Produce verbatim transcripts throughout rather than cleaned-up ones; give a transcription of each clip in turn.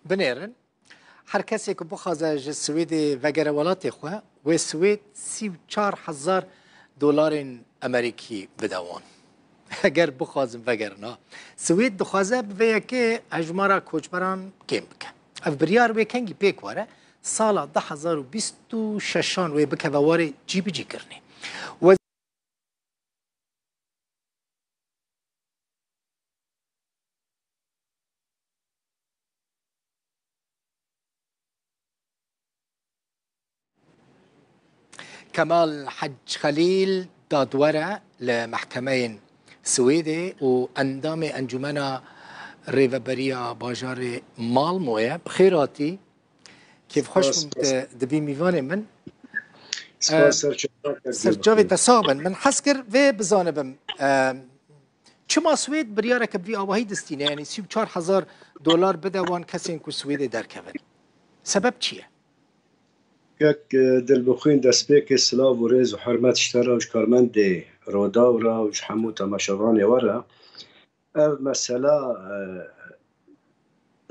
Binêrin, her kesê ku bixwaze ji Swêdê vegere welatê xwe, wê Swêd sî û çar hezar dolarên Amerîkî bide wan. Eger bixwazin vegerin, ha. Swêd dixwaze bi vê yekê hejmara koçberan kêm bike. Ev biryar wê kengî pêk were, sala du hezar û bîst û şeşan wê bikeve warê cîbicîkirinê. Kemal Hec Xelîl dadwer e li mehkemeyên Swêdê û endamê Encûmena Rêveberiya Bajarê Malmö ye. Bi xêr hatî. Kêfxweş bûm tu dibî mîvanê min. Spas, e, serçava te, serçavê te sax bin. Min hez kir vê bizanibim. E, çima Swêd biryareke bi vî awahî distîne? Yanî sî û çar hezar dolar bide wan kesên ku Swêdê derkevin. Sebeb çi ye? Kek, e, Dilbixwîn, destpêkê silav û rêz û hurmet ji te re û ji karmendê Rodaw re û ji hemû temaşevanê we re. Ev mesela, e,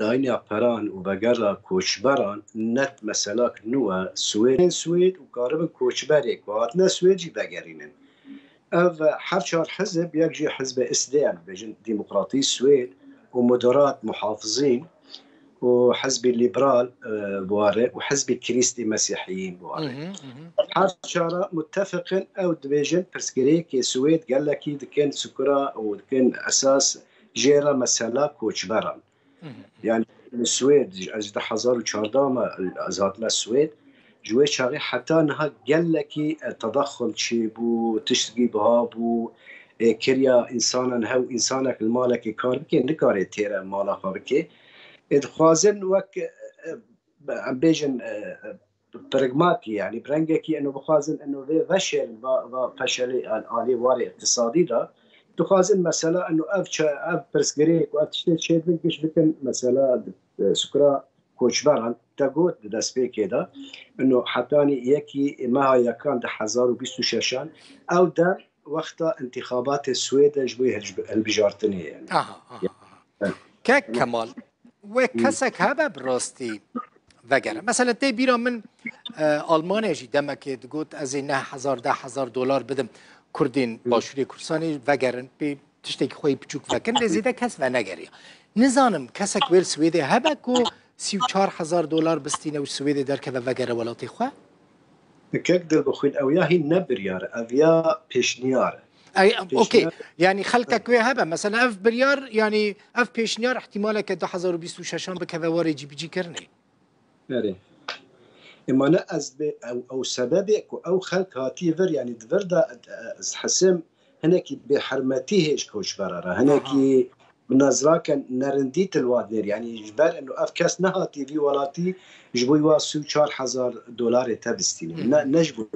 dayîna peran û vegera koçberan ne meselak nû e. Swêd, Swêd û karibin koçberê ku hatine Swêd jî vegerînin. Ev her çar hizb, yek jî hizbê S D em, bêjin Demokratî Swêd û Moderat Muhafizîn û Hizbî Lîberal, e, bi ware û Hizbî Krîstî Mesîhiyîn bi ware. Hı hı, hı hı. Her çara muttefiqin, ew dibêjin pirsgirêkê Swêd gelekî dikin sukura û dikin esas jê re mesela koçberan. Hı hı. Yani li Swêd, ez ji du hezar û çardeh me, ez hatime Swêd. Ji wê çaxê heta niha gelekî, e, tedaxum çêbû, tiştgî biha bû, e, kiriya însanan hew, însanek li malekê kar bike, nikare têre mala xwe bike. E, dixwazin wek, e, e, em bêjin, e, pragmatî, yani bi rengekî eno bixwazin eno vê veşêrin va, va peşelê al-, alê warê iqtisadî de. Dixwazin mesela eno ev çe-, ev pirsgirêk û ev tiştê çêdibin giş bikin mesela, e, sukura koçberan. Te got di destpêkê de eno hetanî yekî meha yekan du hezar û bîst û şeşan ew dem wexta intixabatê Swêd e ji bo hilb-, hilbijartinê ye. Aha, aha, aha. Kek Kemal, wê kesek hebe bi rastî vegere? Mesela tê bîra min, e, Almanya jî demekê digot, ez ê neh hezar, deh hezar dolar bidim Kurdên Başûrê Kurdistanê vegerin, pê tiştekî xwe yî piçûk vekin, lê zêde kes venegeriya. Nizanim kesek wê li Swêdê hebe ku sî û çar hezar dolar bistîne û Swêdê derkeve vegere welatê xwe? Kek Dilbixwîn, ew ya hîn ne biryar e, ev ya pêşniyar e. Ey, okey. Pêşniyar. Yani xelkek wê hebe. Mesela ev biryar, yani ev pêşniyar ihtimaleke du hezar û bîst û şeşan bikeve warê cîbicîkirinê. Erê. Ema ne ez bê ew, ew sebebê ku ew xelk hatiye vir, yani di vir de, e, ez hesim hinekî bêhermetî hêj koçbera re, hinekî bi nezrake nerindî til wa dinêr. Yani ji ber eno ev kes nehatî vî welatî ji bo wa sî û çar hezar dolarê te bistîne. Ne, ne ji bo.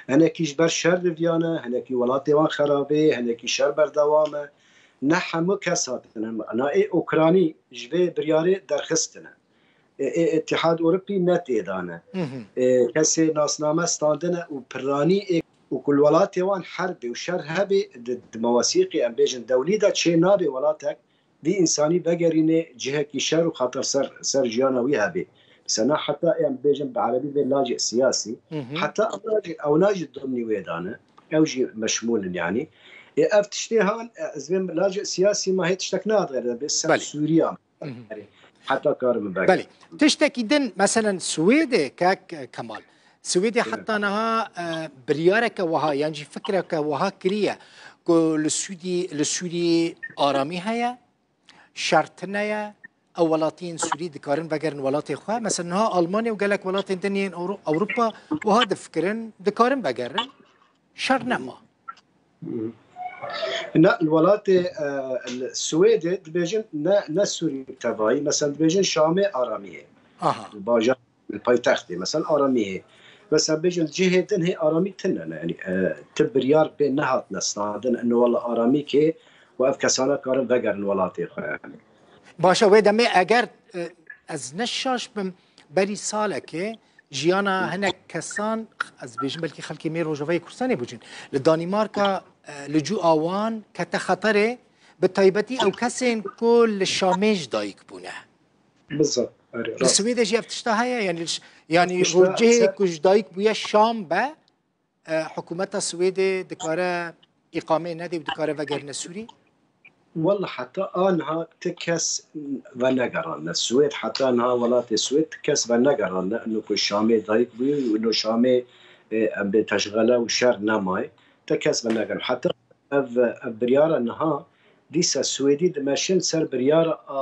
Hinekî ji ber şer riviyane, hinekî welatê wan xerabê, hinekî şer berdewam e. Ne hemû kes hatine. Na ê Ûkranî ji vê biryarê derxistine. Ê, ê Îtîhad Ewropî ne têdane. Ê, kesê nasname standine û piranî ê û ku li welatê wan herb bê û şer hebê, di, di mewasîqê, em bêjin, dewlî de çê nabe welatek vî însanî vegerîne cihekî şer û xeter ser, ser jiyana wî hebê. Mesela heta ê em bêjin bi erebî bê lacê siyasî, heta ew lacê, ew na jî dimnî wê dane, ew jî meşmûl in yanî. Ê ev tiştê han, e, ez vê lacê siyasî ma hê tiştek nahat xêr, bê ser Sûriya. Heta karim bek. Belê. Tiştekî din, meselen Swêdê, kek Kemal. Swêdê heta niha, e, biryareke wiha, yan jî fikreke wiha kiriye ku li Sûdî-, li Sûrî aramî heye, şer tune ye, ew welatiyên Sûrî dikarin vegerin welatê xwe. Mesela niha Almanya û gelek welatên din yên Ewro-, Ewropa wiha difikirin, dikarin vegerin. Şer nema. Na, li welatê, e, li Swêdê dibêjin ne, ne Sûrî tevayî, mesela dibêjin Şamê aramiyê. Aha. Bajar, paytextê, mesela aramiyê. Mesela bêjin cihê din hê aramî tine ne, yani, e, ti biryar pê nehatine standin, eno wela aramî kê û ev kesana karin vegerin welatê xwe, yani. Başe, wê demê eger, e, ez ne şaş bim, berî salekê jiyana hinek kesan, ez bêjim belkî xelkê me Rojavayê Kurdistanê bûcin, li Danîmarka, e, li cû awan kete xeterê, bi taybetî ew kesên ku li Şamê ji dayik bûne. Bizat. Li Swêdê jî ev tişta heye, yanî, yanî rojcihê ku ji dayik bûye Şam be, e, hikûmeta Swêdê dikare îqameyê nedê û dikare vegerine Sûrî? Walla heta aniha ti kes venegerandine Swêd, heta niha welatê Swêd ti kes venegerandine, ino ku Şamê dayik bûye û ino Şamê, e, em bê teşxele û şer nemaye, ti kes venegerin. Heta ev, ev biryara niha dîsa Swêdî dimeşin ser biryara a,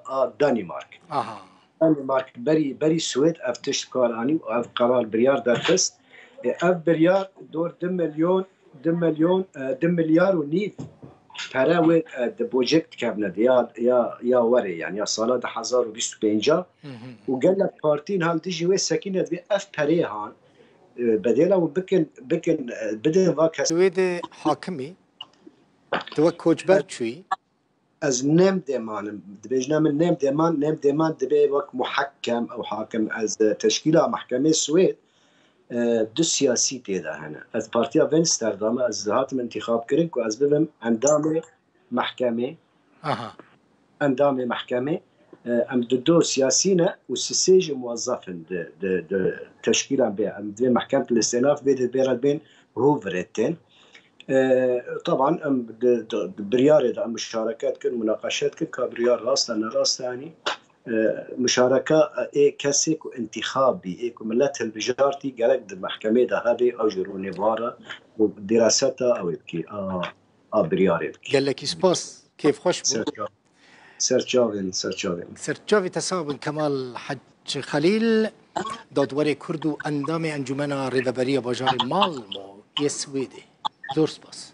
a Danîmark. Aha. Danîmark berî, berî Swêd ev tişt kar anî û ev qerar biryar derxist. E, ev biryar dor du milyon, du milyon, e, du milyar û nîv pere wê, e, di bocek dikevne di ya, ya, ya werê, yani ya sala du hezar û bîst û pênc a. Hı hı. Û gelek partî niha li dijî wê sekîne dibê ev perê han, e, bedêla û bikin, bikin, e, bidin va kes. Wê de hakimî, tu wek koçber çûyî? Ez nem dêman im. Dibêjine min nem dêman, nem dêman dibê wek muhekkem ew hakim. Ez, e, teşkîla mehkemê Swêd, e, du siyasî tê de hene. Ez partiya Venstre de me, ez hatim intixab kirin ku ez bibim endamê mehkemê. Aha. Endamê mehkemê, e, em du do siyasî ne û sisê jî muwezzef in di, di, di teşkîlan bê. Em divê mehkem listênaf bê, dibê re bên hûvirê tên. E, taban em di, di, di biryarê de em muşareket kin, munaqeşe dikin ka biryar rast e, ne rast e, yanî, e, muşareke, e, ê kesê ku intîxab bî, ê ku millet hilbijartî gerek di mehkemê de hebe, ew jî rûnê bi wan re û dîraseta ew ê bikî, a, a biryarê bikî. Gelekî spas, kêfxweş bû. Serçav-, serçavên, serçavên. Serçavê te sax bin Kemal Hec Xelîl, dadwerê Kurd û endamê Encûmena Rêveberiya Bajarê Malmo yê Swêdê. Zor spas.